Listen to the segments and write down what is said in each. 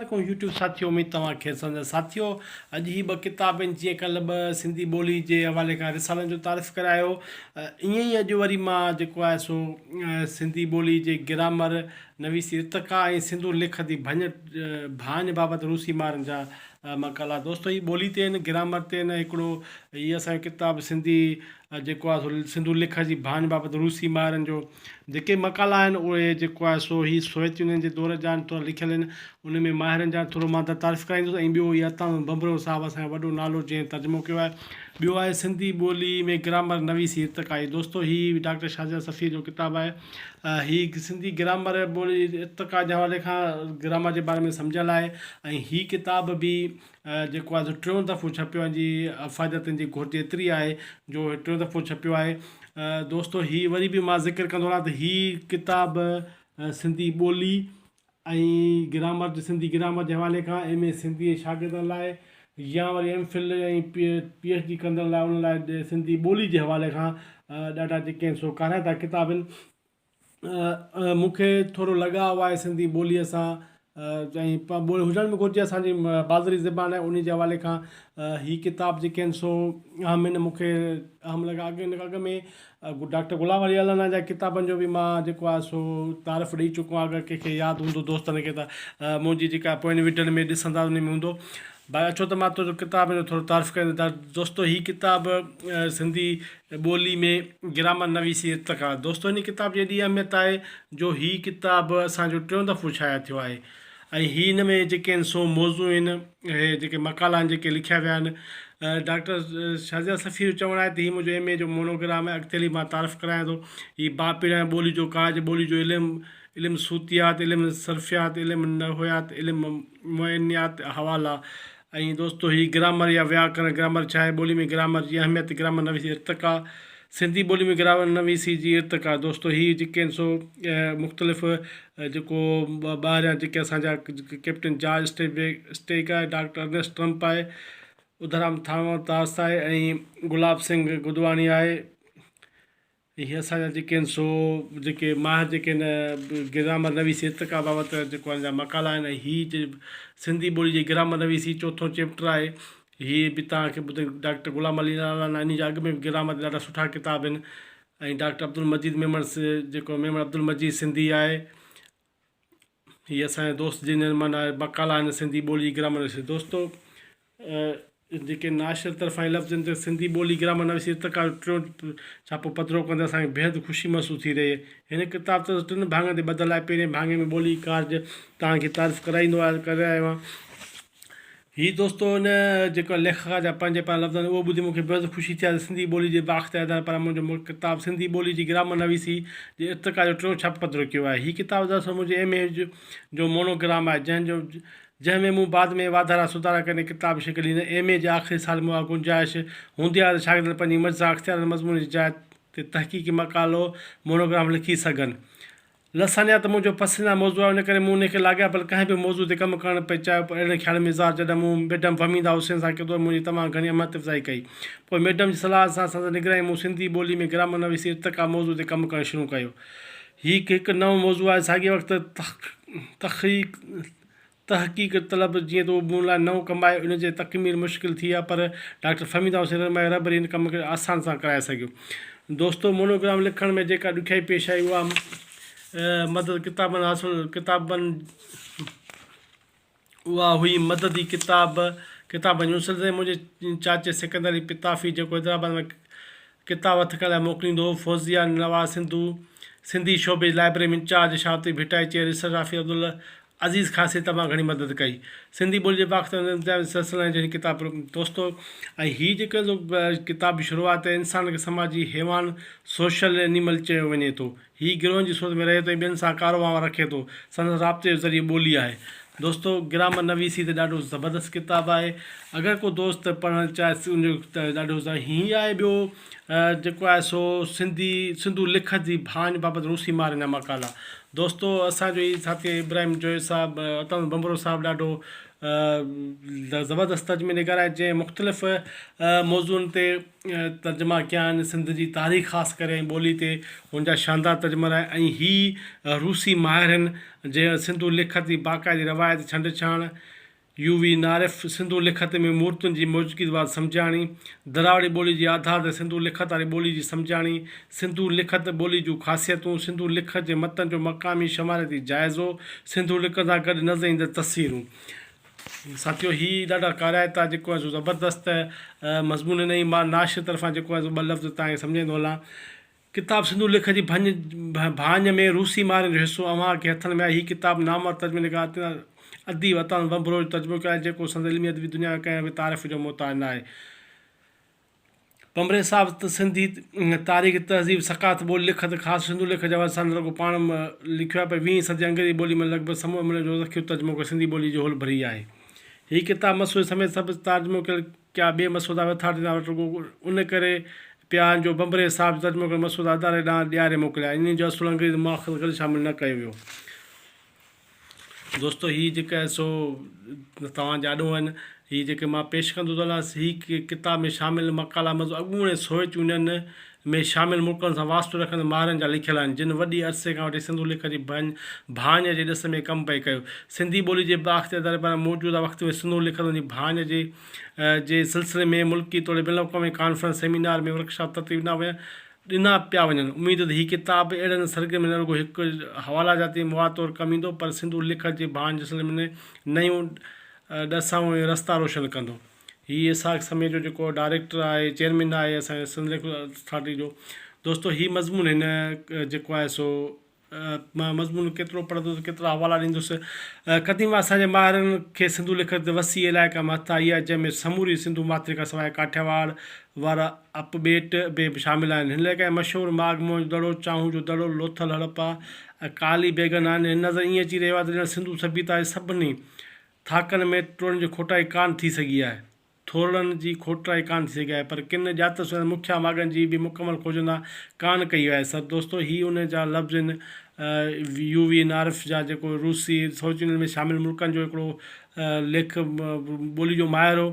عليڪم يوٽيوب ساٿيو اميد توهان خير سان هوندا ساٿيو اڄ هي ٻه ڪتاب آهن جيئن ڪلهه ٻه سنڌي ٻولي جي حوالي کان رسالن جو تعارف ڪرايو ائين ئي اڄ وري مان جيڪو آهي سو سنڌي ٻولي جي گرامر نويسي ارتقا ۽ سنڌو لکت جي ڀڃ ڀاڃ بابت روسي ماهرن جا مقالا دوستو هي ٻولي تي آهن گرامر تي آهن هڪڙو هي اسان جو ڪتاب سنڌي جيڪو آهي سو سنڌو لکت جي ڀاڃ بابت روسي ماهرن جو جيڪي مقالا آهن اهي جيڪو آهي سو هي سوويت يونين جي دور جا آهن ٿورا لکيل آهن ان ۾ ماهرن جا ٿورو مان تعارف ڪرائيندس ۽ ٻيو هي عطا ڀنڀرو صاحب اسان جو وڏو نالو جنهن ترجمو ڪيو آهي ٻيو آهي سنڌي ٻولي ۾ گرامر نويسي ارتقائي دوستو هي ڊاڪٽر شازيه سفير جو ڪتاب آهي هي سنڌي گرامر ٻولي ارتقا جي حوالي کان گرامر جي باري ۾ سمجهيل آهي ۽ هي ڪتاب به جيڪو آهي سو ٽيون دفعو ڇپيو آهي جي افاديت ان جي گهرج ايتري آهي جو ٽيون دفعو ڇپيو آهي دوستو هي وري به مان ذڪر ڪندو رهان ته هي ڪتاب سنڌي ٻولي ۽ گرامر جي سنڌي گرامر جي حوالي کان ايم اي سنڌي جي شاگردن لاء يا وري M Phil ۽ P H D ڪندڙن لاء انهن لاء سنڌي ٻولي جي حوالي کان ڏاڍا جيڪي آهن سو ڪارائتا ڪتاب آهن مون کي ٿورو لڳاء آهي سنڌي ٻوليء سان ۽ ٻولي هجڻ به گهرجي اسان جي مادري زبان آهي ان جي حوالي کان هي ڪتاب جيڪي آهن سو اهم آهن مون کي اهم لڳا اڳ ان کان اڳ ۾ ڊاڪٽر غلام علي الانا جا ڪتابن جو به مان جيڪو آهي سو تعارف ڏئي چڪو آهيان اگر ڪنهن کي ياد هوندو دوستن کي ته منهنجي جيڪا پوئين وڊن ۾ ڏسندا ان ۾ هوندو ڀائي اچو ته مان تنهنجو ڪتاب جو ٿورو تعارف ڪريان ته دوستو هي ڪتاب سنڌي ٻولي ۾ گرامر نويسي ارتقا دوستو هن ڪتاب جي ايڏي اهميت آهي جو هي ڪتاب اسان جو ٽيون دفعو شايع ٿيو آهي ۽ هي ان ۾ جيڪي آهن سو موضوع آهن اهي جيڪي مقالا آهن جيڪي لکيا ويا آهن ڊاڪٽر شازيه سفير جو چوڻ آهي ته هي منهنجو ايم اي جو مونوگرام آهي اڳتي هلي مان تعارف ڪرايان ٿو هي باب پهريان ٻولي جو ڪارج ٻولي جو علم علم صوتيات علم صرفيات علم نحويات علم معينيات حوالا ۽ دوستو هي گرامر يا وياڪرڻ گرامر ڇا آهي ٻولي ۾ گرامر جي اهميت گرامر نويسي ارتقا سنڌي ٻولي ۾ گرامر نويسي جي ارتقا دوستو هي جيڪي آهن سو مختلف جيڪو ٻاهريان جيڪي اسان جا ڪئپٽن جارج اسٽيڪ آهي ڊاڪٽر ارنيسٽ ٽرمپ آهي اڌرام ٿانور داس آهي ۽ گلاب سنگهه گدواڻي آهي اهي اسان جا جيڪي آهن سو جيڪي ماهر جيڪي آهن گرامر نويسي ارتقا بابت جيڪو آهن جا مقالا آهن ۽ هي جي سنڌي ٻولي جي گرامر نويسي چوٿون چيپٽر آهي هي به توهان کي ٻڌ ڊاڪٽر غلام علي الانا انهي جا اڳ ۾ به گرامر تي ڏاڍا سٺا ڪتاب آهن ۽ ڊاڪٽر عبدالمجيد ميمڻ جيڪو ميمڻ عبدالمجيد سنڌي آهي هي اسان جا دوست جن جن معنيٰ مقالا آهن سنڌي ٻولي گرامر نويسي دوستو جيڪي ناشر طرفان هي لفظ آهن سنڌي ٻولي گرامر نويسي ارتقا جو ٽيون ڇاپو پڌرو ڪندي اسان کي بيحد خوشي محسوس ٿي رهي آهي هن ڪتاب ته ٽن ڀاڱن تي ٻڌل آهي پهرين ڀاڱي ۾ ٻولي ڪارج توهان کي تعارف ڪرائيندو آهي ڪري آيو آهيان هي دوستو ان جيڪو ليکڪا جا پنهنجي پاران لفظ آهن اهو ٻڌي مون کي بيحد خوشي ٿي آهي ته سنڌي ٻولي جي بااختيار اداري پاران منهنجو ملڪ ڪتاب سنڌي ٻولي جي گرامر نويسي جي ارتقا جو ٽيون ڇاپو پڌرو ڪيو آهي. هي ڪتاب دراصل منهنجي ايم اي جو مونوگرام آهي جنهن جو جنهن ۾ مون بعد ۾ واڌارا سڌارا ڪندي ڪتاب جي شڪل ڏني. ايم اي جي آخري سال ۾ اها گنجائش هوندي آهي ته شاگرد پنهنجي مرضي سان اختيارن مضمون جي جاء تي تحقيقي مقالو مونوگرام لکي سگهن. لسانيات منهنجو پسنديده موضوع آهي، ان ڪري مون ان کي لاڳاپيل ڪنهن به موضوع تي ڪم ڪرڻ پئي چاهيو پر اهڙن خيالن ۾ اظهار جڏهن مون ميڊم فهميده حسين سان ڪيو ته منهنجي تمام گهڻي همت افزائي ڪئي. پوء ميڊم جي صلاح سان سندس نگراني ۾ مون سنڌي ٻولي ۾ گرامر نويسي ارتقا موضوع تي ڪم ڪرڻ شروع ڪيو. هي هڪ نئون موضوع آهي، ساڳئي وقت تخيق تحقيق طلب جيئن ته اهو مون لاء نئون ڪم آهي، ان جي تڪميل مشڪل ٿي آهي پر ڊاڪٽر فهميده حسين رحمائي رهبري ان ڪم کي آسان سان ڪرائي سگهيو. دوستو مونوگرام لکڻ ۾ جيڪا ڏکيائي پيش آئي اها مدد ڪتابن حاصل ڪتابن اها هئي مددي ڪتاب ڪتابن جي ان سلسلي ۾ منهنجي چاچي سڪندر علي پتافي جيڪو حيدرآباد ۾ ڪتاب هٿ ڪرڻ لاء موڪليندو هو. فوزيه نواز سنڌو سنڌي شعبي جي library ۾ incharge Shah Latif Bhittai chair research officer Abdul Aziz Khasi تمام گهڻي مدد ڪئي. سنڌي ٻولي جي بااختيار انتظامي سلسلن ۽ جهڙي ڪتاب دوستو ۽ هي جيڪو ڪتاب جي شروعات انسان کي سماجي حيوان Social Animal چيو وڃي ٿو. هي گروهن جي صورت ۾ رهي ٿو ۽ ٻين سان ڪاروهنوار رکي ٿو. سندس رابطي جو ذريعو ٻولي آهي. دوستو گرامر نويسي ته ڏاڍو زبردست ڪتاب آهي. اگر ڪو دوست پڙهڻ چاهي ان جو ته ڏاڍو هي آهي ٻيو جيڪو آهي سو سنڌي سنڌو لکت جي ڀاڃ بابت روسي ماهرن جا مقالا. دوستو اسان جو هي ساٿي ابراهيم جويو صاحب عطا ڀنڀرو صاحب ڏاڍو زبردست ترجمي نگار آهي جنهن مختلف موضوعن تي ترجما ڪيا آهن سنڌ جي تاريخ خاص ڪري ۽ ٻولي تي هن جا شاندار ترجما آهن ۽ هي روسي ماهر آهن جنهن سنڌو لکت جي باقاعدي روايت ڇنڊ ڇاڻ يو وي نارف، سنڌو لکت ۾ مورتين جي موجودگي بابت سمجهاڻي، دراوڙي ٻولي جي آڌار تي سنڌو لکت واري ٻولي جي سمجهاڻي، سنڌو لکت ٻولي جون خاصيتون، سنڌو لکت جي متن جو مقامي شمارياتي جائزو، سنڌو لکت سان گڏ نظر ايندڙ تصويرون. ساٿيو هي ڏاڍا ڪارائتا جيڪو آهي سو زبردست مضمون آهن ۽ مان ناشر طرفان جيڪو آهي سو ٻه لفظ توهان کي سمجهائيندو هلان. ڪتاب سنڌو ليک جي ڀڃ ڀاڃ ۾ روسي ماهرن جو حصو اوهان کي هٿن ۾ آهي. هي ڪتاب نامور ترجمي نگار اديب عطا ڀنڀرو جو ترجمو ڪيل آهي، جيڪو سندس علمي ادبي دنيا ۾ ڪنهن به تعارف جو محتاج نه آهي. ڀنڀري صاحب ته سنڌي تاريخ، تهذيب، ثقافت، ٻولي، لکت خاص سنڌو ليک جي حوالي سان نه رڳو پاڻ لکيو آهي پر ويهين صدي جي انگريزي ٻولي ۾ لڳ ڀڳ سمورن ملن جو ذخيرو ترجمو ڪري سنڌي ٻولي جي هول ڀري آهي. هي ڪتاب مسودي سميت سڀ ترجمو ڪيل ڪيا ٻئي مسودا به اٿارٽي وٽ رڳو ان ڪري پيا آهن جو بنبري صاحب ترجمو ڪيل مسودا اداري ڏانهن ڏياري موڪليا ۽ انهن جو اصل انگريزي ماخذ گڏ شامل نه ڪيو ويو. دوستو هي جيڪي آهي سو توهان جي آڏو آهن هي جيڪي مان پيش ڪندو ٿو هلان هي ڪتاب ۾ شامل مقالا مضمون اڳوڻي سوويت يونين ۾ شامل ملڪن سان واسطو رکندڙ ماهرن جا لکيل آهن، جن وڏي عرصي کان وٺي سنڌو ليک جي ڀڃ ڀاڃ جي ڏس ۾ ڪم پئي ڪيو. سنڌي ٻولي جي بااختيار اداري پاران موجوده وقت ۾ سنڌو لکتن جي ڀاڃ جي جي سلسلي ۾ ملڪي توڙي بين الاقوامي ڪانفرنس، سيمينار ۾ ورڪشاپ ترتيب ڏنا ويا ڏنا پيا وڃن. اميد ته هي ڪتاب به اهڙن سرگرمين ۾ نه رڳو هڪ حوالاجاتي مواد طور ڪم ايندو پر سنڌو لکت جي ڀاڃ جي سلسلي ۾ نيون ڏسائون ۽ رستا روشن ڪندو. هي اسحاق سمي جو جيڪو ڊائريڪٽر آهي چيئرمين آهي اسان جي سنڌ ليک اٿارٽي جو دوستو هي مضمون هن جيڪو آهي سو مان مضمون ڪيترو پڙهندس ڪيترا حوالا ڏيندس قديم اسان جي ماهرن کي سنڌو لکت تي وسيع علائقا ۾ هٿ آئي آهي جنهن ۾ سموري سنڌو ماٿري کان سواء ڪاٺياواڙ وارا اپ ٻيٽ به شامل آهن هن علائقي جا مشهور ماڳ موهن جو دڙو چانهون جو دڙو لوٿل هڙپا ۽ ڪالي بيگن آهن هن نظر ائين اچي رهيو آهي ته ڄڻ سنڌو سڀيتا جي سڀني ٿاڪن ۾ ٽوڙن جي کوٽائي ڪانه ٿي سگهي آهي. ٿورڙن جي کوٽرائي ڪانه ٿي سگهي آهي، پر ڪن ڄاتل سڃاتل مکيه ماڳن جي به مڪمل کوجنا ڪانه ڪئي وئي آهي. سر دوستو هي ان جا لفظ آهن يو وي نارف جا جيڪو روسي سوويت يونين ۾ شامل ملڪن جو هڪڙو ليک ٻولي جو ماهر هو.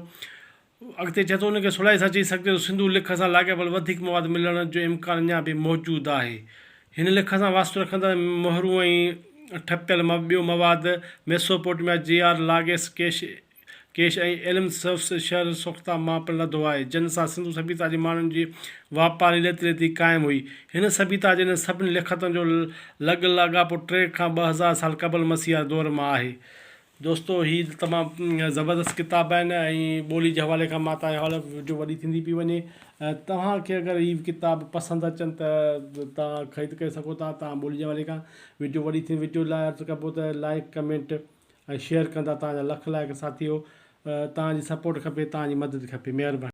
اڳتي چئي ٿو ان کي سولائي سان چئي سگهجي ٿو سنڌو لک سان لاڳاپيل وڌيڪ مواد ملڻ جو امڪان اڃا به موجود آهي. هن لک سان واسطو رکندڙ مهرون ۽ ٺپيل ٻيو مواد ميسوپوٽميا جي آر لاگيس ڪيش ڪيش ۽ ايلم سفس شهر سوختا مان پڻ لڌو آهي، جن سان سنڌو سڀيتا جي ماڻهن جي واپاري ليتي ليتي قائم هئي. هن سڀيتا جي انهن سڀني لکتن جو لڳ لاڳاپو ٽي کان 2000 سال قبل مسيح واري دور مان آهي. دوستو هي تمام زبردست ڪتاب آهن ۽ ٻولي جي حوالي کان مان تنهنجي حوالي وڊيو وڏي ٿيندي پئي وڃي توهان کي اگر هي ڪتاب پسند اچن ته توهان خريد ڪري سگهو ٿا توهان ٻولي جي حوالي کان وڊيو وڏي ٿي وڊيو لاء عرض ڪبو ته لائڪ ڪمينٽ ۽ شيئر ڪندا توهان جا لک لائق ساٿيو توهان جي سپورٽ کپي توهان جي مدد کپي مهرباني.